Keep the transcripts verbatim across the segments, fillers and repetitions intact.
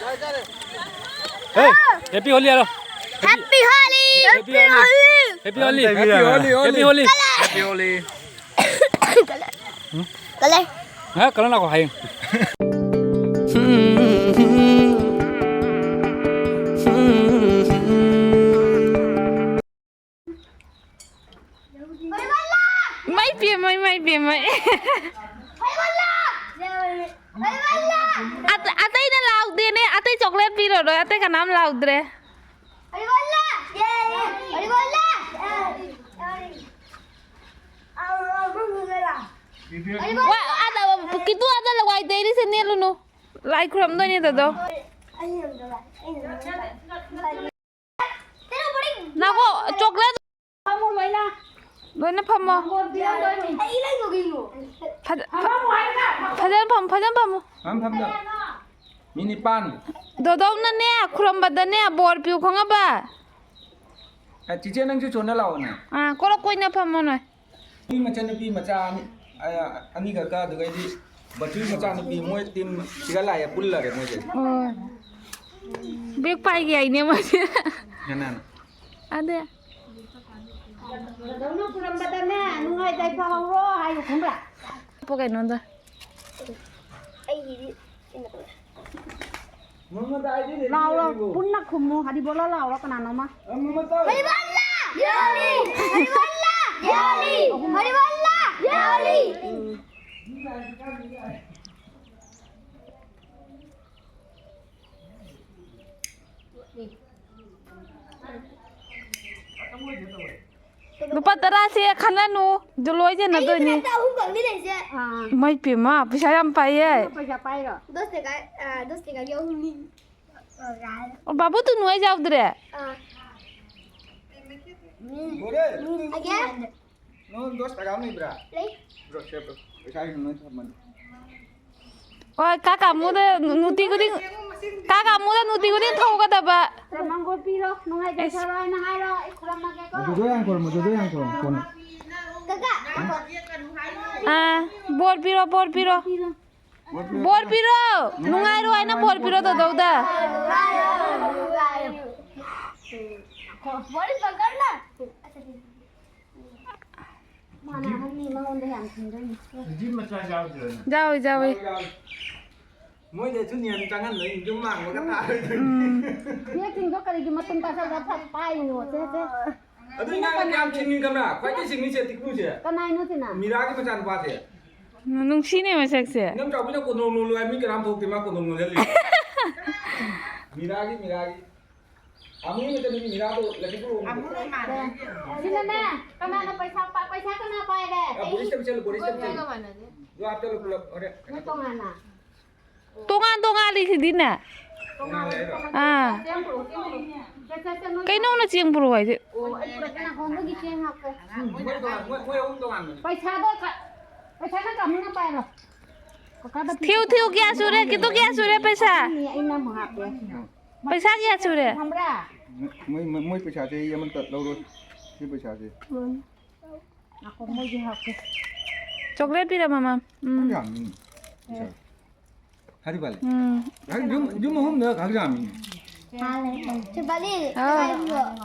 Hey, happy Holi ꯍꯥꯏꯔꯣ꯫ Happy Holi! Happy Holi! Happy Holi! Happy Holi! Happy Holi! Happy Holi! Colour. ꯍꯥ, colour ꯂꯥꯛꯈꯣ ꯍꯌꯦꯡ꯫ ꯃꯩ ꯄꯦꯝꯃꯩ, ꯃꯩ ꯄꯦꯝꯃꯩ꯫ ꯑꯇꯩꯅ ꯂꯥꯎꯗꯦꯅꯦ, ꯑꯇꯩ ꯆꯣꯀ꯭ꯂꯦꯠ ꯄꯤꯔꯔꯣꯏ, ꯑꯇꯩ ꯀꯅꯥꯝ ꯂꯥꯎꯗ꯭ꯔꯦ꯫ ꯋꯥ, ꯑꯗ, ꯀꯤꯇꯨ ꯑꯗ ꯋꯥꯏ ꯇꯩꯔꯤꯁꯦ ꯅꯦꯠꯂꯨꯅꯨ꯫ ꯂꯥꯏ ꯈꯨꯔꯝꯗꯣꯏꯅꯦ ꯗꯣꯗꯣ꯫ ꯅꯥꯕꯣ, ꯆꯣꯀ꯭ꯂꯦꯠ꯫ ꯐꯝꯃꯣ ꯂꯣꯏꯅ꯫ ꯂꯣꯏꯅ ꯐꯝꯃꯣ꯫ ꯃꯥꯡꯒꯣꯜ ꯄꯤꯔꯝꯗꯣꯏꯅꯤ꯫ ꯐꯖ-, ꯐ-, ꯐꯖꯅ ꯐꯝꯃꯨ, ꯐꯖꯅ ꯐꯝꯃꯨ꯫ ꯐꯝ, ꯐꯝꯗ꯫ ꯃꯤ ꯅꯤꯄꯥꯟ꯫ ꯗꯣꯗꯣꯝꯅꯅꯦ, ꯈꯨꯔꯝꯕꯗꯅꯦ, ꯕꯣꯔ ꯄꯤꯌꯨ ꯈꯪꯉꯕ? ꯑ, ꯆꯤꯆꯦ ꯅꯪꯁꯨ ꯆꯣꯟꯅ ꯂꯥꯛꯑꯣꯅꯦ꯫ ꯑꯥ, ꯀꯣꯔꯣꯛ ꯀꯣꯏꯅ ꯐꯝꯃꯣ ꯅꯣꯏ꯫ ꯅꯨꯄꯤ ꯃꯆꯟꯅꯨꯄꯤ ꯃꯆꯥ ꯑꯅꯤ, ꯑ, ꯑꯅꯤꯈꯛꯀ, ꯑꯗꯨꯒꯩꯗꯤ ꯕꯆꯨꯒꯤ ꯃꯆꯥꯅꯨꯄꯤ, ꯃꯣꯏ ꯇꯤꯝ ꯁꯤꯒ ꯂꯥꯛꯑꯦ, ꯄꯨꯜꯂꯔꯦ ꯃꯣꯏꯁꯦ꯫ ꯑꯣ꯫ ꯕꯦꯛ ꯄꯥꯏꯒꯦ ꯍꯥꯏꯅꯦ ꯃꯣꯏꯁꯦ꯫ ꯀꯅꯥꯅ? ꯑꯗꯦ꯫ ꯗꯧꯅ ꯈꯨꯔꯝꯕꯗꯅꯦ, ꯅꯨꯡꯉꯥꯏ ꯌꯥꯏꯐꯍꯧꯔꯣ ꯍꯥꯏꯌꯨ, ꯈꯪꯕ꯭ꯔꯥ? ꯄꯣ ꯀꯩꯅꯣꯗ꯫ ꯑꯩꯒꯤꯗꯤ ꯂꯥꯎꯔꯣ, ꯄꯨꯟꯅ ꯈꯨꯝꯃꯨ, ꯍꯔꯤꯕꯣꯂꯥ ꯂꯥꯎꯔꯣ, ꯀꯅꯥꯅꯣꯃ꯫ ꯍꯔꯤꯕꯣꯂꯥ! ꯌꯥꯎꯔꯤ! ꯍꯔꯤꯕꯣꯂꯥ! ꯌꯥꯎꯔꯤ! ꯍꯔꯤꯕꯣꯂꯥ! ꯌꯥꯎꯔꯤ! ꯂꯨꯄꯥ ꯇꯔꯥꯁꯦ ꯈꯜꯂꯅꯨ, ꯑꯗꯨ ꯂꯣꯏ ꯑꯩꯒꯤ ꯁꯦꯟꯅꯗꯣꯏꯅꯤ꯫ ꯈꯨꯠꯇ ꯑꯍꯨꯝꯈꯛꯅꯤ ꯂꯩꯁꯦ꯫ ꯑꯥ꯫ ꯏꯃꯥꯏ ꯄꯦꯝꯃ, ꯄꯩꯁꯥ ꯌꯥꯝ ꯄꯥꯏꯌꯦ꯫ ꯅꯪꯅ ꯄꯩꯁꯥ ꯄꯥꯏꯔꯣ? ꯗꯁ ꯇꯀꯥ, ꯑꯥ, ꯗꯁ ꯇꯀꯥꯒꯤ ꯑꯍꯨꯝꯅꯤ꯫ ꯑꯣ, ꯕꯥꯕꯨ ꯇꯨꯅꯨ ꯍꯣꯏ ꯌꯥꯎꯗ꯭ꯔꯦ? ꯑꯥ꯫ ꯕꯣꯔꯦ! ꯑꯒꯦ? ꯅꯉꯣꯟꯗ ꯗꯁ ꯇꯀꯥ ꯑꯃ ꯂꯩꯕ꯭ꯔꯥ? ꯂꯩ꯫ ꯄꯤꯔꯛꯑꯣ, ꯁꯦ ꯄꯤꯔꯛꯑꯣ꯫ ꯄꯩꯁꯥꯒꯤ ꯅꯉꯣꯟꯗ ꯊꯝꯃꯅꯤ꯫ ꯍꯣꯏ, ꯀꯥ ꯀꯥꯃꯨꯗ ꯅꯨꯡꯇꯤ ꯈꯨꯗꯤꯡ, ꯀꯥ ꯀꯥꯃꯨꯗ ꯅꯨꯡꯇꯤ ꯈꯨꯗꯤꯡ ꯊꯧꯒꯗꯕ꯫ ꯃꯥꯡꯒꯣꯜ ꯄꯤꯔꯣ, ꯅꯨꯡꯉꯥꯏꯖꯩ ꯑꯦꯁ꯫ ꯁꯔꯣ ꯍꯥꯏꯅ ꯍꯥꯏꯔꯣ, ꯑꯩ ꯈꯨꯔꯝꯃꯒꯦꯀꯣ꯫ ꯃꯗꯨꯗꯣ ꯌꯥꯝ ꯈꯨꯔꯨꯝ, ꯃꯗꯨꯗꯣ ꯌꯥꯝ ꯈꯨꯔꯨꯝ, ꯀꯣꯟꯅ꯫ ꯀꯀꯥ꯫ ꯑꯥ, ꯕꯣꯔ ꯄꯤꯔꯣ, ꯕꯣꯔ ꯄꯤꯔꯣ꯫ ꯄꯤꯔꯣ꯫ ꯕꯣꯔ ꯄꯤꯔꯣ꯫ ꯅꯨꯡꯉꯥꯏꯔꯣ ꯍꯥꯏꯅ ꯕꯣꯔ ꯄꯤꯔꯣ ꯗꯣꯗꯧꯗ꯫ ꯃꯥꯅ ꯑꯍꯟꯅꯤ, ꯃꯉꯣꯟꯗ ꯌꯥꯝ ꯊꯤꯟꯗꯣꯏꯅꯤ꯫ ꯌꯥꯎꯏ, ꯌꯥꯎꯏ꯫ ꯃꯣꯏꯗꯁꯨ ꯅꯤꯌꯝ ꯆꯪꯍꯟꯗꯣꯏꯅꯤ, ꯌꯨꯝ ꯃꯥꯡꯕꯒ ꯇꯥꯔꯣꯏꯗꯣꯏꯅꯤ꯫ ꯎꯝ꯫ ꯕꯦꯒꯁꯤꯡꯗꯣ ꯀꯔꯤꯒꯤ ꯃꯇꯨꯡ ꯇꯥꯁꯜꯂꯒ ꯐꯠ ꯄꯥꯏꯔꯤꯅꯣ, ꯁꯦ, ꯁꯦ? ꯑꯗꯨ ꯏꯅꯥꯛꯇ ꯀꯌꯥꯝ ꯁꯤꯡꯉꯤ ꯈꯪꯕ꯭ꯔꯥ? ꯈ꯭ꯋꯥꯏꯗꯩ ꯁꯤꯡꯉꯤꯁꯦ ꯇꯤꯛꯂꯨꯁꯦ꯫ ꯀꯅꯥꯏꯅꯣ ꯁꯤꯅ? ꯃꯤꯔꯥꯒꯤ ꯃꯆꯥꯅꯨꯄꯥꯁꯦ꯫ ꯅꯨꯡꯁꯤꯅꯦ ꯃꯁꯛꯁꯦ꯫ ꯏꯅꯝꯆꯥꯕꯤꯅ ꯀꯣꯟꯗꯣꯡ ꯂꯣꯜꯂꯨ ꯍꯥꯏ, ꯃꯤ ꯀꯅꯥꯝ ꯊꯣꯛꯇꯦ, ꯃꯥ ꯀꯣꯟꯗꯣꯡ ꯂꯣꯜꯍꯜꯂꯤ꯫ ꯃꯤꯔꯥꯒꯤ, ꯃꯤꯔꯥꯒꯤ꯫ ꯑꯃꯨꯛ ꯃꯇꯝꯗꯤ ꯃꯤꯔꯥꯗꯣ ꯂꯛꯈꯤꯄꯨꯔ ꯑꯣꯟꯈ꯭ꯔꯦ꯫ ꯁꯤꯅꯅꯦ, ꯀꯅꯥꯅ ꯄꯩꯁꯥ ꯄꯥ-, ꯄꯩꯁꯥ ꯀꯅꯥ ꯄꯥꯏꯔꯦ? ꯑ, ꯕꯣꯔꯤꯁꯇ ꯄꯤꯁꯜꯂꯨ, ꯕꯣꯔꯤꯁꯇ ꯄꯤꯁꯜꯂꯨ꯫ ꯑꯗꯨ ꯍꯥꯞꯆꯜꯂꯨ ꯄꯨꯂꯞ, ꯍꯣꯔꯦꯟ ꯀꯩꯅꯣ ꯅꯣꯏ ꯇꯧ-, ꯇꯣꯉꯥꯟꯅ꯫ ꯇꯣꯉꯥꯟ ꯇꯣꯉꯥꯜꯂꯤꯁꯤꯗꯤꯅꯦ꯫ ꯇꯣꯉꯥꯟꯅ ꯂꯩꯔꯣ? ꯑꯥ꯫ ꯆꯦꯡ ꯄꯨꯔꯛꯑꯣ, ꯆꯦꯡ ꯄꯨꯔꯛꯑꯣ꯫ ꯆꯦ, ꯆꯦ, ꯆꯦ, ꯅꯣꯏ ꯀꯩꯅꯧꯅ ꯆꯦꯡ ꯄꯨꯔꯛꯑꯣ ꯍꯥꯏꯁꯦ? ꯑꯣ, ꯑꯩ ꯄꯨꯔꯛꯀꯦ, ꯅꯥꯀꯣꯡꯗꯒꯤ ꯆꯦꯡ ꯍꯥꯞꯀꯦ꯫ ꯎꯝ, ꯃꯣꯏ ꯇꯣꯉꯥꯟ-, ꯃꯣꯏ, ꯃꯣꯏ ꯑꯍꯨꯝ ꯇꯣꯉꯥꯟꯕꯅꯦ꯫ ꯄꯩꯁꯥꯗꯣ ꯀ-, ꯄꯩꯁꯥꯅ ꯀꯃꯨꯅ ꯄꯥꯏꯔꯣ꯫ ꯀꯀꯥꯗ ꯊꯤꯌꯨ, ꯊꯤꯌꯨ, ꯀꯌꯥ ꯁꯨꯔꯦ? ꯀꯤꯇꯣ ꯀꯌꯥ ꯁꯨꯔꯦ ꯄꯩꯁꯥ? ꯑꯩꯅ ꯑꯃꯨꯛ ꯍꯥꯞꯀꯦ꯫ ꯄꯩꯁꯥ ꯀꯌꯥ ꯁꯨꯔꯦ? ꯈꯪꯕ꯭ꯔꯥ? ꯃꯣꯏ, ꯃꯣꯏ, ꯃꯣꯏ ꯄꯩꯁꯥꯁꯦ ꯑꯩ ꯑꯃꯠꯇ ꯂꯧꯔꯣꯏ꯫ ꯁꯤ ꯄꯩꯁꯥꯁꯦ꯫ ꯉꯥꯏꯈꯣ, ꯃꯣꯏꯒꯤ ꯍꯥꯞꯀꯦ꯫ ꯆꯣꯀ꯭ꯂꯦꯠ ꯄꯤꯔꯝꯃꯣ, ꯃꯥ꯫ ꯎꯝ꯫ ꯌꯥꯝꯃꯤ꯫ ꯄꯩꯁꯥ꯫ ꯍꯥꯏꯗꯤ ꯄꯥꯜꯂꯦ꯫ ꯎꯝ꯫ ꯍꯥꯏꯗꯤ ꯌꯨꯝ, ꯌꯨꯝ ꯑꯍꯨꯝꯗ ꯈꯛ ꯌꯥꯝꯃꯤ꯫ ꯁꯤ ꯄꯥꯜꯂꯤ꯫ ꯑꯥ꯫ ꯂꯩꯀꯥꯏꯗꯣ꯫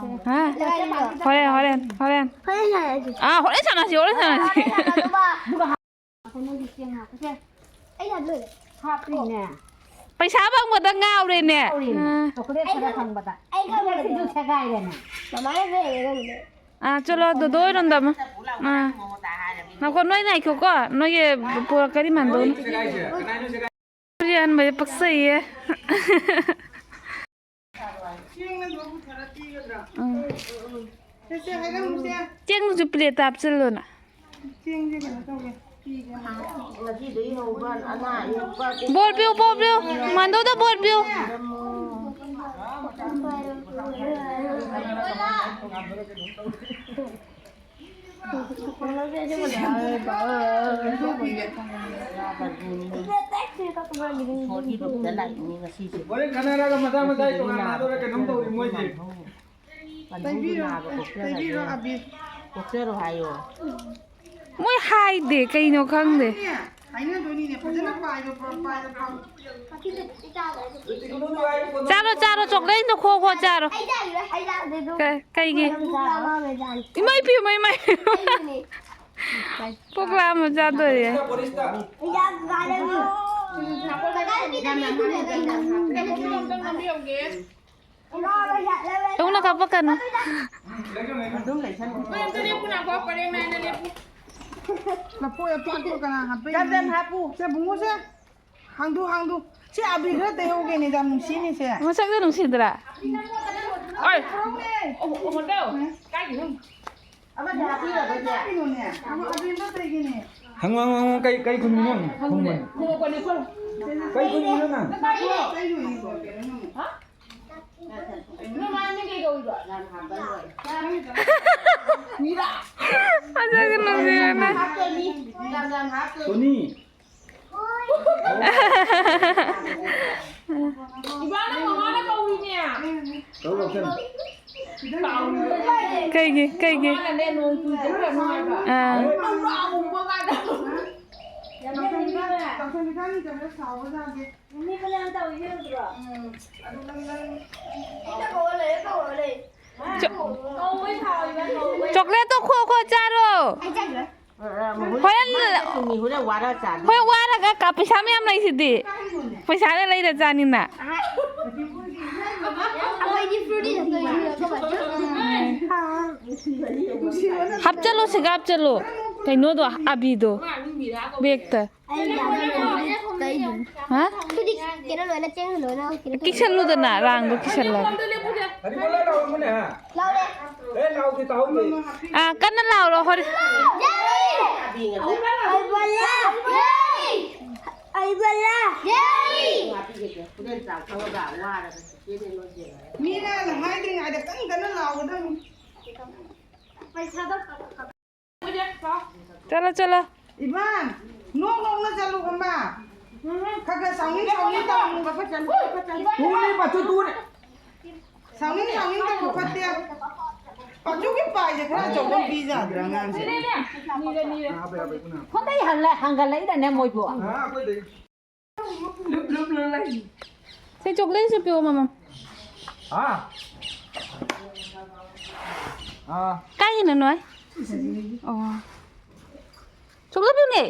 ꯍꯥ? ꯂꯩꯀꯥꯏꯗꯣ꯫ ꯍꯣꯔꯦꯟ, ꯍꯣꯔꯦꯟ, ꯍꯣꯔꯦꯟ꯫ ꯍꯣꯔꯦꯟ ꯁꯥꯟꯅꯁꯤ꯫ ꯑꯥ, ꯍꯣꯔꯦꯟ ꯁꯥꯟꯅꯁꯤ, ꯍꯣꯔꯦꯟ ꯁꯥꯟꯅꯁꯤ꯫ ꯍꯣꯔꯦꯟ ꯁꯥꯟꯅꯁꯤ꯫ ꯑꯗꯨꯒ ꯉꯥꯏꯈꯣ, ꯅꯣꯏꯒꯤ ꯆꯦꯡ ꯍꯥꯞꯄꯁꯦ꯫ ꯑꯩ ꯍꯥꯞꯂꯣꯏꯔꯦ꯫ ꯍꯥꯞꯄꯤꯅꯦ꯫ ꯄꯩꯁꯥ ꯐꯪꯕꯗ ꯉꯥꯎꯔꯦꯅꯦ꯫ ꯉꯥꯎꯔꯦꯅꯦ꯫ ꯑꯥ꯫ ꯆꯣꯀꯣꯂꯦꯠ ꯈꯔ ꯐꯪꯕꯗ꯫ ꯑꯩ ꯈꯪꯕꯗ꯫ ꯁꯤꯁꯨ ꯁꯦꯒꯥꯏꯔꯦꯅꯦ꯫ ꯃꯃꯥꯅ ꯐꯦꯡꯉꯦ ꯈꯪꯕꯗ꯫ ꯑꯥ, ꯆꯠꯂꯣ, ꯑꯗꯨꯗ ꯑꯣꯏꯔꯣꯝꯗ ꯑꯃ꯫ ꯑꯥ꯫ ꯉꯥꯏꯈꯣ, ꯅꯣꯏ ꯉꯥꯏꯈꯣꯀꯣ꯫ ꯅꯣꯏꯒꯤ ꯄꯨꯔꯛꯀꯅꯤ ꯃꯥꯟꯗꯧꯅ꯫ ꯁꯦꯒꯥꯏꯁꯦ꯫ ꯀꯅꯥꯏꯅꯣ ꯁꯦꯒꯥꯏ-, ꯍꯟꯕꯁꯦ ꯄꯛꯆꯩꯌꯦ꯫ ꯎꯝ꯫ ꯆꯦꯡꯗꯨꯁꯨ ꯄ꯭ꯂꯦꯠꯇ ꯍꯥꯞꯆꯤꯜꯂꯣꯅ꯫ ꯆꯦꯡꯁꯦ ꯀꯩꯅꯣ ꯇꯧꯒꯦ꯫ ꯉꯁꯤꯗꯒꯤ ꯍꯧꯕ ꯑꯅꯥ ꯑꯌꯦꯛ ꯕꯣꯔ ꯄꯤꯌꯨ, ꯕꯣꯔ ꯄꯤꯌꯨ꯫ ꯃꯥꯟꯗꯧꯗ ꯕꯣꯔ ꯄꯤꯌꯨ꯫ ꯏꯁꯣꯔꯒꯤ ꯔꯨꯞꯇ ꯂꯥꯛꯏꯅꯤ ꯉꯁꯤꯁꯦ꯫ ꯍꯣꯔꯦꯟ ꯈꯟꯅꯔꯒ ꯃꯁꯥ ꯃꯁꯥꯒꯤ ꯇꯣꯉꯥꯟꯅ ꯍꯥꯗꯣꯔꯦ, ꯀꯩꯅꯣꯝ ꯇꯧꯔꯤ ꯃꯣꯏꯁꯦ꯫ ꯇꯩꯕꯤꯔꯣ, ꯇꯩꯕꯤꯔꯣ, ꯑꯕꯤꯔ꯫ ꯀꯣꯛꯆꯔꯣ ꯍꯥꯏꯌꯣ꯫ ꯃꯣꯏ ꯍꯥꯏꯗꯦ, ꯀꯩꯅꯣ ꯈꯪꯗꯦ꯫ ꯍꯥꯏꯅꯗꯣꯏꯅꯤꯅꯦ, ꯐꯖꯅ ꯄꯥꯏꯔꯣ, ꯄꯥꯏꯔꯣ, ꯄꯥꯏꯔꯣ꯫ ꯆꯥꯔꯣ, ꯆꯥꯔꯣ, ꯆꯣꯀ꯭ꯂꯦꯠꯇꯣ ꯈꯣꯛ ꯈꯣꯛ ꯆꯥꯔꯣ꯫ ꯀ- ꯀꯩꯒꯤ? ꯏꯃꯥꯏ ꯄꯤꯌꯨ, ꯏꯃꯥꯏ, ꯏꯃꯥꯏ꯫ ꯄꯣꯛꯂꯥ ꯑꯃ ꯆꯥꯗꯣꯔꯦ꯫ ꯌꯧꯅ ꯀꯥꯞꯄꯛꯀꯅꯨ꯫ ꯂꯐꯣꯏ ꯑꯄꯥꯛꯄ ꯀꯅꯥ ꯍꯥꯞꯄꯛꯏ? ꯆꯟꯗꯟ ꯍꯥꯞꯄꯨ꯫ ꯁꯦ, ꯕꯨꯡꯉꯣ, ꯁꯦ꯫ ꯍꯥꯡꯗꯣꯛ, ꯍꯥꯡꯗꯣꯛ꯫ ꯁꯤ ꯑꯕꯤꯔ ꯈꯔ ꯇꯩꯍꯧꯒꯦꯅꯦ, ꯌꯥꯝ ꯅꯨꯡꯁꯤꯅꯦ, ꯁꯦ꯫ ꯃꯁꯛꯇ ꯅꯨꯡꯁꯤꯗ꯭ꯔꯥ? ꯍꯧꯔꯧꯅꯦ꯫ ꯑꯃꯗꯤ ꯍꯥꯞꯄꯤꯔꯕ, ꯁꯦ? ꯀꯩꯅꯣꯅꯦ? ꯑꯕꯤꯔ ꯈꯔ ꯇꯩꯒꯦꯅꯦ꯫ ꯍꯪꯉꯣ, ꯍꯪꯉꯣ, ꯍꯪꯉꯣ꯫ ꯀꯩ, ꯀꯩ ꯈꯨꯝꯃꯤꯅꯣ? ꯈꯨꯝꯕꯅꯤ꯫ ꯀꯩ ꯈꯨꯝꯃꯤꯅꯣ ꯅꯪ? ꯇꯩꯔꯨꯏ꯫ ꯅꯣꯏ ꯃꯥ ꯃꯤ ꯀꯩ ꯀꯧꯔꯤꯕ? ꯃꯤꯔꯥ꯫ ꯃꯁꯛꯇ ꯅꯨꯡꯁꯤꯕꯅꯦ꯫ ꯇꯣꯅꯤ꯫ ꯏꯕꯥꯅ ꯃꯃꯥꯅ ꯀꯧꯔꯤꯅꯦ꯫ ꯇꯧ ꯂꯧꯁꯟ꯫ ꯀꯥꯎꯔꯤꯕ꯫ ꯀꯩꯒꯤ? ꯀꯩꯒꯤ? ꯃꯃꯥꯅꯅꯦ ꯅꯣꯡ ꯆꯨꯏ ꯆꯠꯈ꯭ꯔꯅꯨ ꯍꯥꯏꯕ꯫ ꯑꯥ꯫ ꯄꯨꯔꯥ ꯍꯣꯡꯕ ꯀꯥꯏꯗ꯫ ꯌꯥꯝ ꯇꯧꯁꯟꯕꯤꯗ꯭ꯔꯥ? ꯇꯧꯁꯟꯕꯤꯗ꯭ꯔꯥ? ꯅꯪ ꯇꯧꯔꯤꯁꯦ ꯎꯗ꯭ꯔꯣ? ꯎꯝ꯫ ꯑꯗꯨ ꯅꯪ, ꯅꯪ ꯏꯟꯗ ꯀꯧꯔ ꯂꯩꯔꯦ, ꯀꯧꯔ ꯂꯩ꯫ ꯀꯧꯕꯩ ꯁꯥꯎꯔꯤꯕ, ꯀꯧꯕꯩ꯫ ꯆꯣꯀ꯭ꯂꯦꯠꯇꯣ ꯈꯣꯛ ꯈꯣꯛ ꯆꯥꯔꯣ꯫ ꯍꯣꯔꯦꯟ ꯃꯤ ꯍꯣꯔꯦꯟ ꯋꯥꯔ ꯆꯥꯅꯤ꯫ ꯍꯣꯔꯦꯟ ꯋꯥꯔꯒ ꯀꯥ-, ꯄꯩꯁꯥ ꯃꯌꯥꯝ ꯂꯩꯁꯤꯗꯤ꯫ ꯄꯩꯁꯥꯅ ꯂꯩꯔ ꯆꯥꯅꯤꯅ꯫ ꯑꯩꯈꯣꯏꯗꯤ ꯐ꯭ꯔꯨꯇꯤ ꯅꯠꯇ꯭ꯔꯣ? ꯍꯥꯞꯆꯜꯂꯣ, ꯁꯤꯒ ꯍꯥꯞꯆꯜꯂꯣ꯫ ꯀꯩꯅꯣꯗꯣ, ꯑꯕꯤꯗꯣ꯫ ꯕꯦꯛꯇ꯫ ꯍꯥ? ꯀꯩꯅꯣ ꯂꯣꯏꯅ ꯆꯦꯡ ꯂꯣꯏꯅ ꯀꯩꯅꯣ ꯇꯧ-, ꯀꯤꯁꯜꯂꯨꯗꯅ, ꯔꯥꯡꯗꯣ ꯀꯤꯁꯜꯂꯒ꯫ ꯂꯥꯎꯔꯦ꯫ ꯑꯥ, ꯀꯟꯅ ꯂꯥꯎꯔꯣ, ꯍꯣꯔꯦꯟ꯫ ꯖꯦꯔꯤ! ꯑꯩꯕꯣꯂꯥ! ꯖꯦꯔꯤ! ꯑꯩꯕꯣꯂꯥ! ꯖꯦꯔꯤ! ꯃꯤꯅ ꯍꯥꯏꯗ꯭ꯔꯤꯉꯩꯗ ꯀꯟ ꯀꯟꯅ ꯂꯥꯎꯒꯗꯕꯅꯤ꯫ ꯄꯩꯁꯥꯗꯣ ꯆꯠꯂꯣ, ꯆꯠꯂꯣ꯫ ꯏꯕꯥ, ꯅꯣꯛ ꯅꯣꯛꯅ ꯆꯠꯂꯨ ꯈꯪꯕ? ꯈꯔ ꯈꯔ ꯁꯥꯎꯅꯤꯡ ꯁꯥꯎꯅꯤꯡ ꯇꯧꯅꯨ꯫ ꯇꯨꯅꯦ, ꯄꯥꯆꯨ, ꯇꯨꯅꯦ꯫ ꯁꯥꯎꯅꯤꯡ ꯁꯥꯎꯅꯤꯡ ꯇꯧꯕ ꯐꯠꯇꯦ꯫ ꯑꯗꯨꯒꯤ ꯄꯥꯏꯁꯦ ꯈꯔ ꯑꯆꯧꯕ ꯑꯃ ꯄꯤꯖꯗ꯭ꯔꯥ ꯑꯉꯥꯡꯁꯦ? ꯈꯣꯟꯗꯩ ꯍꯜꯂꯦ, ꯍꯪꯒꯠꯂꯛꯏꯔꯅꯦ ꯃꯣꯏꯕꯨ? ꯁꯤ ꯆꯣꯀ꯭ꯂꯦꯠꯁꯨ ꯄꯤꯌꯣ, ꯃꯃꯥ꯫ ꯍꯥ? ꯑꯥ꯫ ꯀꯥꯏꯒꯤꯅꯣ ꯅꯣꯏ? ꯑꯣ꯫ ꯆꯣꯀ꯭ꯂꯦꯠ ꯄꯤꯌꯨꯅꯦ꯫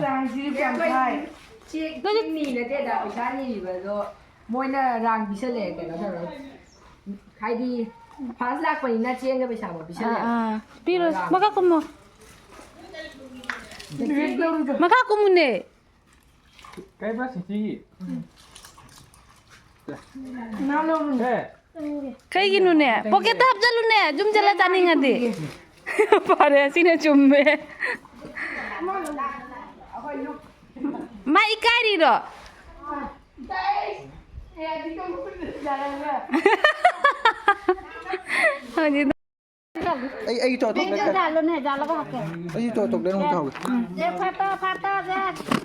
ꯆꯥꯡꯁꯤꯗꯤ ꯀꯌꯥꯝ ꯊꯥꯏ? ꯆꯦꯛ, ꯆꯦꯛ ꯅꯤ ꯅꯠꯇꯦꯗ, ꯄꯩꯁꯥ ꯅꯤꯔꯤꯕꯗꯣ ꯃꯣꯏꯅ ꯔꯥꯡ ꯄꯤꯁꯜꯂꯛꯑꯦ, ꯀꯩꯅꯣ ꯇꯧꯔꯒ꯫ ꯍꯥꯏꯗꯤ, ꯐꯥꯔꯁ ꯂꯥꯛꯄꯅꯤꯅ ꯆꯦꯡꯒ ꯄꯩꯁꯥꯐꯥꯎ ꯄꯤꯁꯜꯂꯛꯑꯦ꯫ ꯑꯥ, ꯑꯥ꯫ ꯄꯤꯔꯣ, ꯔꯥꯡ꯫ ꯃꯈꯥ ꯀꯨꯝꯃꯣ꯫ ꯃꯈꯥ ꯀꯨꯝꯃꯨꯅꯦ꯫ ꯀꯩꯕ ꯁꯤꯇꯤꯒꯤ? ꯅꯪ ꯂꯧꯔꯨꯅꯦ꯫ ꯑꯦ꯫ ꯀꯩꯒꯤꯅꯣꯅꯦ? ꯄꯣꯀꯦꯠꯇ ꯍꯥꯞꯆꯜꯂꯨꯅꯦ, ꯌꯨꯝ ꯆꯠꯂ ꯆꯥꯅꯤꯡꯉꯗꯤ꯫ ꯐꯔꯦ, ꯑꯁꯤꯅ ꯆꯨꯝꯃꯦ꯫ ꯃꯥ ꯏꯀꯥꯏꯔꯤꯔꯣ? ꯍꯧꯖꯤꯛ ꯑꯩ, ꯑꯩꯒꯤ ꯇꯣ ꯇꯣꯛꯂꯦꯠ ꯀꯥꯏ? ꯖꯥꯜꯂꯣꯅꯦ, ꯖꯥꯜꯂꯒ ꯍꯥꯞꯀꯦ꯫ ꯑꯩꯒꯤ ꯇꯣ ꯇꯣꯛꯂꯦꯠ ꯑꯃꯨꯛ ꯇꯧꯒꯦ꯫ ꯎꯝ꯫ ꯖꯦ, ꯐꯥꯠꯇꯣ, ꯐꯥꯠꯇꯣ, ꯖꯦ꯫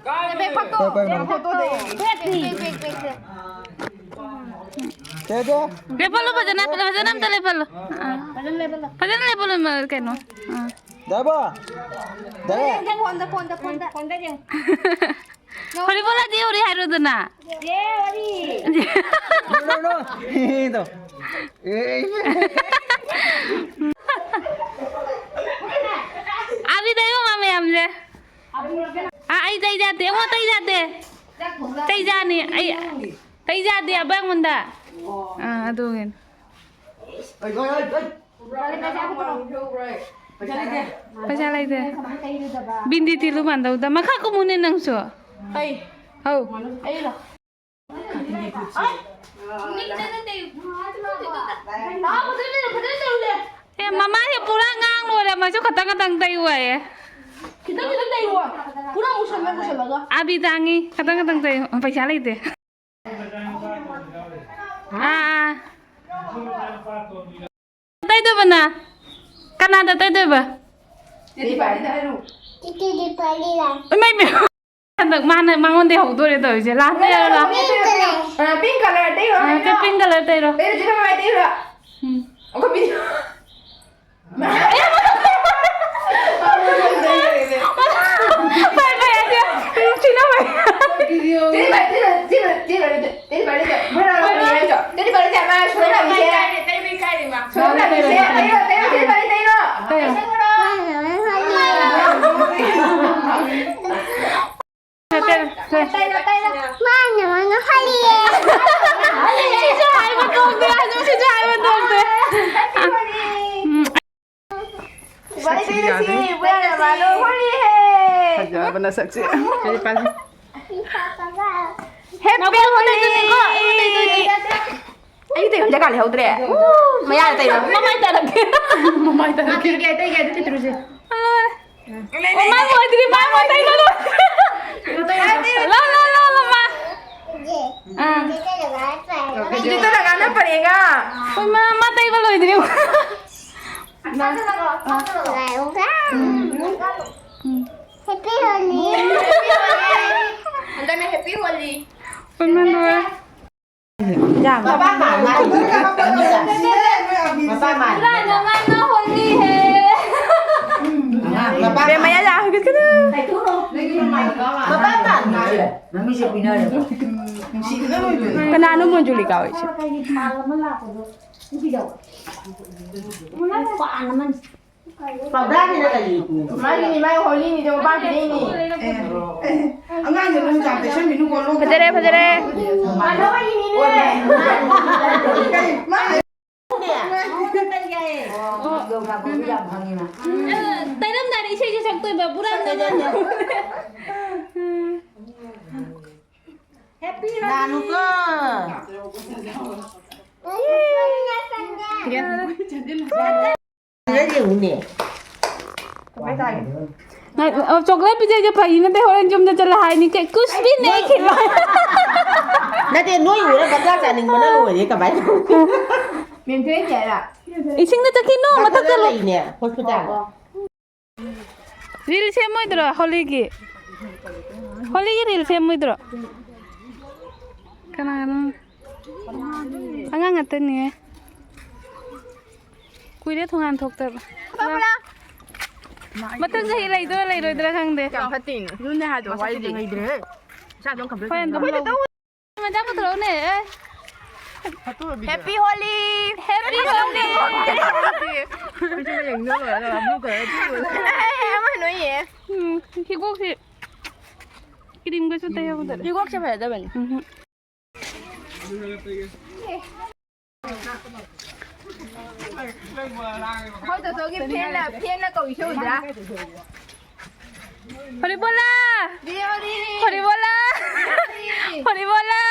ꯄꯥꯏ, ꯄꯥꯏ, ꯖꯦ, ꯄꯥꯏ꯫ ꯐꯥꯠꯇꯣ꯫ ꯕꯦꯛ, ꯕꯦꯛ, ꯕꯦꯛ, ꯕꯦꯛ꯫ ꯖꯦ, ꯖꯦ꯫ ꯂꯦꯞꯍꯜꯂꯣ ꯐꯖꯅ, ꯐꯖꯅ ꯑꯝꯇ ꯂꯦꯞꯍꯜꯂꯣ꯫ ꯑꯥ꯫ ꯐꯖꯅ ꯂꯦꯞꯍꯜꯂꯣ꯫ ꯐꯖꯅ ꯂꯦꯞꯍꯜꯂꯣ, ꯃ-, ꯀꯩꯅꯣ꯫ ꯑꯥ꯫ ꯗꯥꯏꯕ! ꯗꯥꯏꯕ! ꯐꯣꯟꯗ, ꯐꯣꯟꯗ, ꯐꯣꯟꯗ꯫ ꯐꯣꯟꯗ ꯌꯦꯡꯉꯨ꯫ ꯍꯣꯔꯤꯕꯣꯂꯥꯗꯤ ꯌꯧꯔꯦ ꯍꯥꯏꯔꯣꯗꯅ꯫ ꯌꯦ, ꯋꯥꯔꯤ꯫ No, no, no. ꯇꯧ꯫ ꯑꯦ꯫ ꯑꯥꯕꯤꯗ ꯌꯦꯡꯉꯣ ꯃꯥ ꯃꯌꯥꯝꯁꯦ꯫ ꯑꯥ, ꯑꯩ ꯇꯩꯖꯥꯗꯦ꯫ ꯑꯩꯉꯣꯟꯗ ꯇꯩꯖꯥꯗꯦ꯫ ꯇꯩꯖꯥꯅꯤ꯫ ꯑꯩ ꯇꯩꯖꯥꯗꯦ ꯍꯥꯏꯕ ꯑꯩꯉꯣꯟꯗ꯫ ꯑꯥ, ꯑꯗꯨꯒꯤꯅꯤ꯫ ꯄꯩꯁꯥ ꯂꯩꯇꯦ꯫ ꯕꯤꯟꯗꯤ ꯊꯤꯜꯂꯨ ꯃꯥꯟꯗꯧꯗ꯫ ꯃꯈꯥ ꯀꯨꯝꯃꯨꯅꯦ ꯅꯪꯁꯨ꯫ ꯑꯩ꯫ ꯍꯧ꯫ ꯑꯩꯔꯣ? ꯑꯦ, ꯃꯃꯥꯁꯦ ꯄꯨꯔꯥ ꯉꯥꯡ ꯂꯣꯏꯔꯦ꯫ ꯃꯁꯨ ꯈꯇꯪ ꯈꯇꯪ ꯇꯩꯌꯨ ꯍꯥꯏꯌꯦ꯫ ꯈꯤꯇꯪ ꯈꯤꯇꯪ ꯇꯩꯌꯨ꯫ ꯄꯨꯔꯥ ꯃꯨꯁꯜꯂ ꯃꯨꯁꯜꯂꯒ꯫ ꯑꯥꯕꯤ ꯇꯥꯡꯉꯤ꯫ ꯈꯇꯪ ꯈꯇꯪ ꯇꯩꯌꯨ꯫ ꯄꯩꯁꯥ ꯂꯩꯇꯦ꯫ ꯑꯥ, ꯑꯥ꯫ ꯇꯩꯗꯣꯏꯕ ꯅꯪ? ꯀꯅꯥꯗ ꯇꯩꯗꯣꯏꯕ? ꯏꯃꯥꯏ ꯄꯦꯝꯃ꯫ ꯍꯟꯗꯛ ꯃꯥꯅ ꯃꯉꯣꯟꯗꯩ ꯍꯧꯗꯣꯔꯦ ꯇꯧꯔꯤꯁꯦ꯫ ꯂꯥꯁꯇ ꯌꯥꯔꯣ, ꯂꯥꯁ꯫ ꯑ, pink colour ꯇꯩꯔꯣ, ꯑ, ꯀꯩꯅꯣ? Pink colour ꯇꯩꯔꯣ꯫ ꯇꯩꯔꯣ, ꯆꯤꯡꯈꯠ ꯃꯃꯥꯏ ꯇꯩꯔꯣ꯫ ꯎꯝ꯫ ꯑꯩꯈꯣꯏ video꯫ ꯐꯩ, ꯐꯩ, ꯑꯗꯨ ꯁꯤꯅ ꯐꯩ꯫ Video꯫ ꯇꯩꯔꯣ, ꯇꯩꯔꯣ, ꯇꯩꯔꯣ, ꯇꯩꯔꯣ, ꯇꯩꯔꯣ, ꯇꯩꯔꯣ꯫ ꯃꯣꯏꯅ ꯇꯩꯔꯣ, ꯇꯩꯔꯣ, ꯇꯩꯔꯣ, ꯃꯥ ꯁꯣꯝ ꯂꯥꯛꯄꯤꯁꯦ꯫ ꯇꯩꯔꯣ, ꯇꯩꯔꯣ, ꯇꯩꯔꯣ꯫ ꯁꯣꯝ ꯂꯥꯛꯄꯤꯁꯦ꯫ ꯇꯩꯔꯣ, ꯇꯩꯔꯣ, ꯇꯩꯔꯣ, ꯇꯩꯔꯣ, ꯇꯩꯔꯣ꯫ ꯇꯩꯔꯣ꯫ ꯇꯩꯔꯣ, ꯇꯩꯔꯣ꯫ ꯃꯥꯅ ꯃꯥꯅ ꯍꯜꯂꯤꯌꯦ꯫ ꯁꯤꯁꯨ ꯍꯥꯏꯕ ꯊꯣꯛꯇꯦ, ꯑꯗꯨ ꯁꯤꯁꯨ ꯍꯥꯏꯕ ꯊꯣꯛꯇꯦ꯫ ꯎꯝ꯫ ꯁꯛꯁꯤꯗꯤ ꯌꯥꯗ꯭ꯔꯦ꯫ ꯏꯕꯥꯅꯤ ꯇꯩꯔꯁꯤ, ꯏꯕꯥꯅꯤ ꯃꯥꯅ ꯍꯣꯂꯤ ꯍꯦ꯫ ꯐꯖꯕ ꯅꯁꯛꯁꯦ꯫ ꯀꯔꯤ ꯄꯥꯜꯂꯤ? Happy ꯅꯈꯨꯠ ꯑꯃ ꯍꯣꯂꯤ꯫ ꯇꯩꯗꯣꯏꯅꯤꯀꯣ, ꯑꯩ ꯑꯃ ꯇꯩꯗꯣꯏꯅꯤ꯫ ꯑꯩꯒꯤ ꯇꯩꯐꯝ ꯖꯒꯥ ꯂꯩꯍꯧꯗ꯭ꯔꯦ꯫ ꯎ, ꯃꯌꯥꯗ ꯇꯩꯔꯣ꯫ ꯃꯃꯥꯏ ꯇꯥꯔꯛꯀꯦ꯫ ꯃꯃꯥꯏ ꯇꯥꯔꯛꯀꯦ꯫ ꯑꯇꯩꯒꯤ, ꯑꯇꯩꯒꯤ ꯑꯗꯨ ꯇꯩꯇ꯭ꯔꯨꯁꯦ꯫ ꯂꯣꯏꯔꯦ꯫ ꯃꯥꯏ ꯃꯣꯏꯗ꯭ꯔꯤ, ꯃꯥꯏ ꯃꯣꯏ ꯇꯩꯔꯣ꯫ ꯂꯣ, ꯂꯣ, ꯂꯣ, ꯂꯣ, ꯃꯥ꯫ ꯑꯥ꯫ ꯏꯗꯨ ꯇꯔꯒꯅ ꯄꯔꯦꯒ꯫ ꯍꯣꯏ, ꯃꯥ, ꯃꯥ ꯇꯩꯕ ꯂꯣꯏꯗ꯭ꯔꯤ꯫ ꯎꯝ꯫ Happy Holi꯫ ꯍꯟꯗꯛꯅ Happy Holi꯫ ꯍꯣꯏ, ꯃꯥ ꯂꯣꯏꯔꯦ꯫ ꯃꯄꯥ ꯃꯥꯟ ꯃꯥꯜꯂꯤ꯫ ꯃꯄꯥ ꯃꯥꯟ꯫ ꯄꯨꯔꯥ ꯅꯨꯡꯉꯥꯏꯅ ꯍꯣꯂꯤ ꯍꯦ꯫ ꯃꯄꯥ ꯕꯦꯝꯃ, ꯌꯥ, ꯌꯥ, ꯍꯧꯒꯠꯀꯅꯨ꯫ ꯃꯄꯥ ꯃꯥꯟ ꯃꯥꯜꯂꯤ꯫ ꯃꯃꯤꯠꯁꯦ ꯀꯨꯏꯅꯔꯦ꯫ ꯀꯅꯥꯅꯣ ꯃꯣꯟꯖꯨꯂꯤꯀꯥ ꯍꯣꯏꯁꯦ? ꯄꯥꯟ ꯑꯃꯅꯤ꯫ ꯄꯥꯎꯗꯥꯔꯁꯤꯅ ꯀꯔꯤ? ꯃꯥꯒꯤꯅꯤ, ꯃꯥꯒꯤ ꯍꯣꯂꯤꯅꯤꯗꯣ, ꯃꯄꯥ ꯄꯤꯔꯛꯏꯅꯤ꯫ ꯑꯦ, ꯑꯦ, ꯑꯉꯥꯡꯗꯣ ꯅꯪ ꯆꯥꯝ ꯇꯩꯁꯟꯕꯤꯅꯨꯀꯣ, ꯂꯣꯛ ꯐꯖꯔꯦ, ꯐꯖꯔꯦ꯫ ꯀꯩ, ꯃꯥ ꯇꯩꯔꯝꯗꯥꯏꯗ ꯏꯁꯩꯁꯨ ꯁꯛꯇꯣꯏꯕ, ꯄꯨꯔꯥ ꯅꯉꯣꯟꯗ꯫ ꯂꯥꯅꯨꯀꯣ꯫ ꯁꯤꯗ ꯌꯦꯡꯉꯨꯅꯦ꯫ ꯉꯥꯏ-, ꯑ, chocolate ꯄꯤꯖꯩꯁꯦ ꯐꯥꯒꯤ ꯅꯠꯇꯦ, ꯍꯣꯔꯦꯟ ꯌꯨꯝꯗ ꯆꯠꯂ ꯍꯥꯏꯅꯤ, "ꯀꯩ ꯀꯨꯁ ꯚꯤ ꯅꯍꯤ ꯈꯤꯂꯥꯌꯦ"꯫ ꯅꯠꯇꯦ, ꯅꯣꯏ ꯎꯔ ꯕꯇ꯭ꯔꯥ ꯆꯥꯅꯤꯡꯕꯅ ꯂꯣꯏꯔꯦ, ꯀꯃꯥꯏꯅ ꯇꯧꯅꯤ? ꯃꯦꯟꯊꯣꯏ ꯍꯥꯏꯔ? ꯏꯁꯤꯡꯗ ꯆꯠꯈꯤꯅꯨ, ꯃꯊꯛ ꯗꯥꯛꯇꯔ ꯆꯠꯂꯣ꯫ ꯂꯩꯅꯦ, hospital꯫ Reel ꯁꯦꯝꯃꯣꯏꯗ꯭ꯔꯣ ꯍꯣꯂꯤꯒꯤ? ꯍꯣꯂꯤꯒꯤ reel ꯁꯦꯝꯃꯣꯏꯗ꯭ꯔꯣ? ꯀꯅꯥꯅꯣ? ꯑꯉꯥꯡ ꯉꯥꯛꯇꯅꯦ꯫ ꯀꯨꯏꯔꯦ ꯊꯣꯡꯒꯥꯟ ꯊꯣꯛꯇꯕ꯫ ꯃꯊꯪ ꯆꯍꯤ ꯂꯩꯗꯣꯏꯔꯥ ꯂꯩꯔꯣꯏꯗ꯭ꯔꯥ ꯈꯪꯗꯦ꯫ ꯌꯥꯝ ꯐꯠꯇꯦꯅꯦ꯫ ꯑꯗꯨꯅꯦ ꯍꯥꯏꯗꯣ, ꯃꯁꯛꯇꯨꯗꯤ ꯋꯥꯔꯤꯗꯤ꯫ ꯍꯣꯔꯦꯟ ꯑꯗꯨꯝ ꯂꯧ꯫ ꯃꯆꯥ ꯄꯨꯊꯣꯔꯛꯎꯅꯦ, ꯑꯦ꯫ Happy Holi! Happy Holi! ꯑꯃ ꯅꯣꯏꯌꯦ꯫ ꯎꯝ, ꯍꯤꯒꯣꯛꯁꯤ ꯀ꯭ꯔꯤꯝꯒꯁꯨ ꯇꯩꯍꯧꯗꯔꯦ꯫ ꯍꯤꯒꯣꯛꯁꯦ ꯐꯖꯗꯕꯅꯤ꯫ ꯎꯝ꯫ ꯑꯩꯈꯣꯏ ꯇꯣꯇꯣꯒꯤ ꯐꯦꯟꯅ, ꯐꯦꯟꯅ ꯀꯧꯏꯁꯦ ꯎꯗ꯭ꯔꯥ? ꯍꯣꯔꯤꯕꯣꯂꯥ! ꯍꯣꯔꯤꯕꯣꯂꯥ! ꯍꯣꯔꯤꯕꯣꯂꯥ!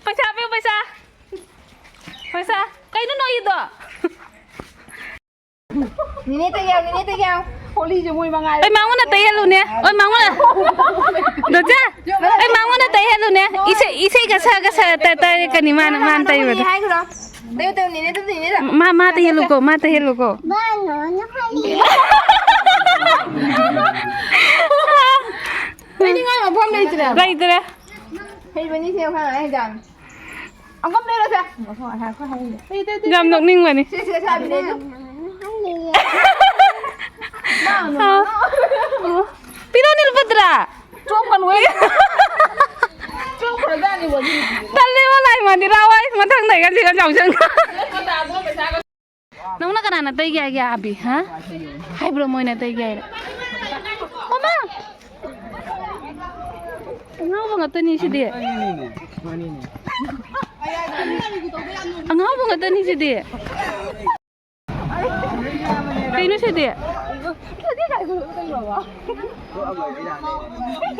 ꯄꯩꯁꯥ ꯄꯤꯌꯨ, ꯄꯩꯁꯥ! ꯄꯩꯁꯥ! ꯀꯩꯅꯣ ꯅꯣꯏꯗꯣ? ꯅꯤꯅꯦ ꯇꯩꯌꯥꯎ, ꯅꯤꯅꯦ ꯇꯩꯌꯥꯎ꯫ ꯍꯣꯂꯤꯁꯦ ꯃꯣꯏ ꯃꯉꯥꯏꯔꯦ꯫ ꯑꯩ ꯃꯉꯣꯟꯗ ꯇꯩꯍꯜꯂꯨꯅꯦ꯫ ꯑꯩ ꯃꯉꯣꯟꯗ꯫ ꯗꯣꯆꯦ, ꯑꯩ ꯃꯉꯣꯟꯗ ꯇꯩꯍꯜꯂꯨꯅꯦ꯫ ꯏꯁꯩ, ꯏꯁꯩꯒ ꯁꯛꯑꯒ ꯁꯛꯑ ꯇ-, ꯇ-, ꯀꯅꯤ ꯃꯥꯅ, ꯃꯥꯅ ꯇꯩꯕꯗꯣ꯫ ꯍꯥꯏꯈ꯭ꯔꯣ꯫ ꯇꯩꯌꯨ, ꯇꯩꯌꯨ, ꯅꯤꯅꯦ, ꯑꯗꯨꯝ ꯅꯤꯅꯦꯗ꯫ ꯃꯥ, ꯃꯥ ꯇꯩꯍꯜꯂꯨꯀꯣ, ꯃꯥ ꯇꯩꯍꯜꯂꯨꯀꯣ꯫ ꯑꯩꯗꯤ ꯉꯥꯏ ꯃꯐꯝ ꯂꯩꯇ꯭ꯔꯦ꯫ ꯂꯩꯇ꯭ꯔꯦ꯫ ꯍꯩꯕꯅꯤ ꯁꯦ, ꯈꯔ ꯍꯩꯖꯥꯟ꯫ ꯑꯃꯨꯛ ꯂꯩꯔꯣꯁꯦ꯫ ꯌꯥꯝ ꯅꯣꯛꯅꯤꯡꯕꯅꯤ꯫ ꯁꯦ, ꯁꯦ, ꯁꯦ, ꯑꯗꯨꯅꯦ ꯑꯗꯨꯝ꯫ ꯄꯤꯔꯣ ꯅꯤꯜꯕꯗ꯭ꯔ꯫ ꯆꯣꯞꯀꯅꯨꯍꯦ꯫ ꯆꯣꯞꯈ꯭ꯔꯖꯥꯠꯅꯤ ꯋꯥꯔꯤ꯫ ꯇꯜꯂꯦꯕ ꯂꯥꯏ ꯃꯟꯗꯤꯔ ꯋꯥꯏ ꯃꯊꯪꯗꯩꯒ ꯁꯤꯒ ꯆꯥꯎꯁꯟ꯫ ꯅꯪꯅ ꯀꯅꯥꯅ ꯇꯩꯒꯦ ꯍꯥꯏꯒꯦ ꯑꯕꯤ? ꯍꯥ? ꯍꯥꯏꯕ꯭ꯔꯣ ꯃꯣꯏꯅ ꯇꯩꯒꯦ ꯍꯥꯏꯅ? ꯃꯃꯥ! ꯑꯉꯥꯎꯕ ꯉꯥꯛꯇꯅꯤ ꯁꯤꯗꯤ꯫ ꯑꯉꯥꯎꯕ ꯉꯥꯛꯇꯅꯤ ꯁꯤꯗꯤ꯫ ꯀꯩꯅꯣ ꯁꯤꯗꯤ?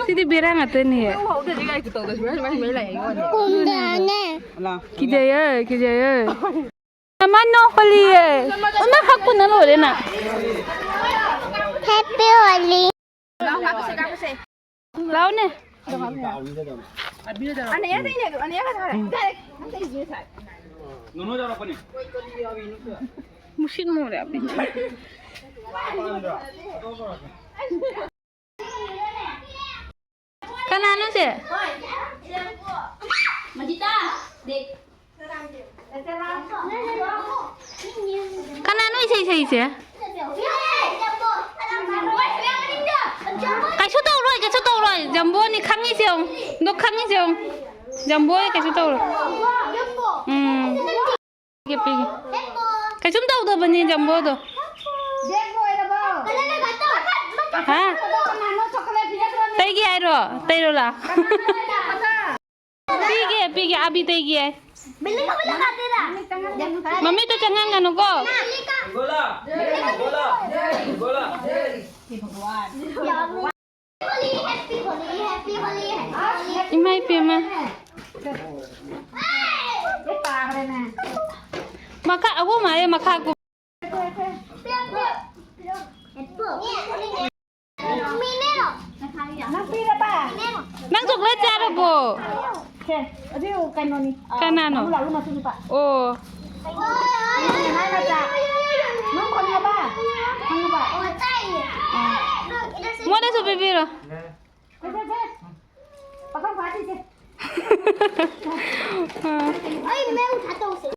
ꯁꯤꯗꯤ ꯕꯦꯔꯥ ꯉꯥꯛꯇꯅꯤꯍꯦ꯫ ꯀꯤꯖꯩꯌꯦ, ꯀꯤꯖꯩꯌꯦ꯫ ꯃꯃꯥ ꯅꯣꯛꯄꯂꯤꯌꯦ꯫ ꯏꯃꯥ ꯍꯛꯄꯅ ꯂꯣꯏꯔꯦ ꯅꯪ꯫ Happy Holi꯫ ꯂꯥꯛꯑꯣꯅꯦ꯫ ꯃꯨꯁꯤꯠ ꯃꯨꯔꯦ ꯑꯕꯤ꯫ ꯀꯅꯥꯅꯣ ꯁꯦ? ꯀꯅꯥꯅꯣ ꯏꯁꯩ ꯁꯛꯏꯁꯦ? ꯀꯩꯁꯨ ꯇꯧꯔꯣꯏ, ꯀꯩꯁꯨ ꯇꯧꯔꯣꯏ꯫ ꯖꯝꯕꯣꯅꯤ, ꯈꯪꯉꯤꯁꯦ ꯌꯦꯡꯉꯨ꯫ ꯑꯗꯣ ꯈꯪꯉꯤꯁꯦ ꯌꯦꯡꯉꯨ꯫ ꯖꯝꯕꯣ ꯀꯩꯁꯨ ꯇꯧꯔꯣꯏ꯫ ꯎꯝ꯫ ꯄꯤꯒꯦ, ꯄꯤꯒꯦ꯫ ꯀꯩꯁꯨꯝ ꯇꯧꯗꯕꯅꯤ ꯖꯝꯕꯣꯗꯣ꯫ ꯍꯥ? ꯇꯩꯒꯦ ꯍꯥꯏꯔꯣ? ꯇꯩꯔꯣ ꯂꯥ? ꯄꯤꯒꯦ, ꯄꯤꯒꯦ, ꯑꯕꯤ ꯇꯩꯒꯦ ꯍꯥꯏ꯫ ꯃꯃꯤꯠꯇ ꯆꯪꯍꯟꯒꯅꯨꯀꯣ꯫ ꯏꯃꯥ ꯏꯄꯦꯝꯃ꯫ ꯃꯈꯥ ꯑꯍꯨꯝ ꯍꯥꯏꯌꯦ, ꯃꯈꯥ ꯀꯨꯝ-, ꯅꯪ ꯆꯣꯀ꯭ꯂꯦꯠ ꯆꯥꯔꯕꯣ? ꯁꯦ, ꯑꯗꯨ ꯀꯩꯅꯣꯅꯤ꯫ ꯑ, ꯀꯅꯥꯅꯣ? ꯇꯥꯃꯣ ꯂꯥꯂꯨ ꯃꯆꯥꯅꯨꯄꯥ꯫ ꯑꯣ꯫ ꯅꯪ ꯈꯪꯉꯕ? ꯈꯪꯉꯕ? ꯃꯣꯏꯗꯁꯨ ꯄꯤꯕꯤꯔꯣ꯫ ꯁꯦ, ꯁꯦ, ꯁꯦ꯫ ꯄꯥꯈꯪ ꯐꯥꯁꯤꯁꯦ꯫ ꯑꯩ ꯃꯩ ꯃꯨꯊꯠ ꯇꯧꯁꯦ꯫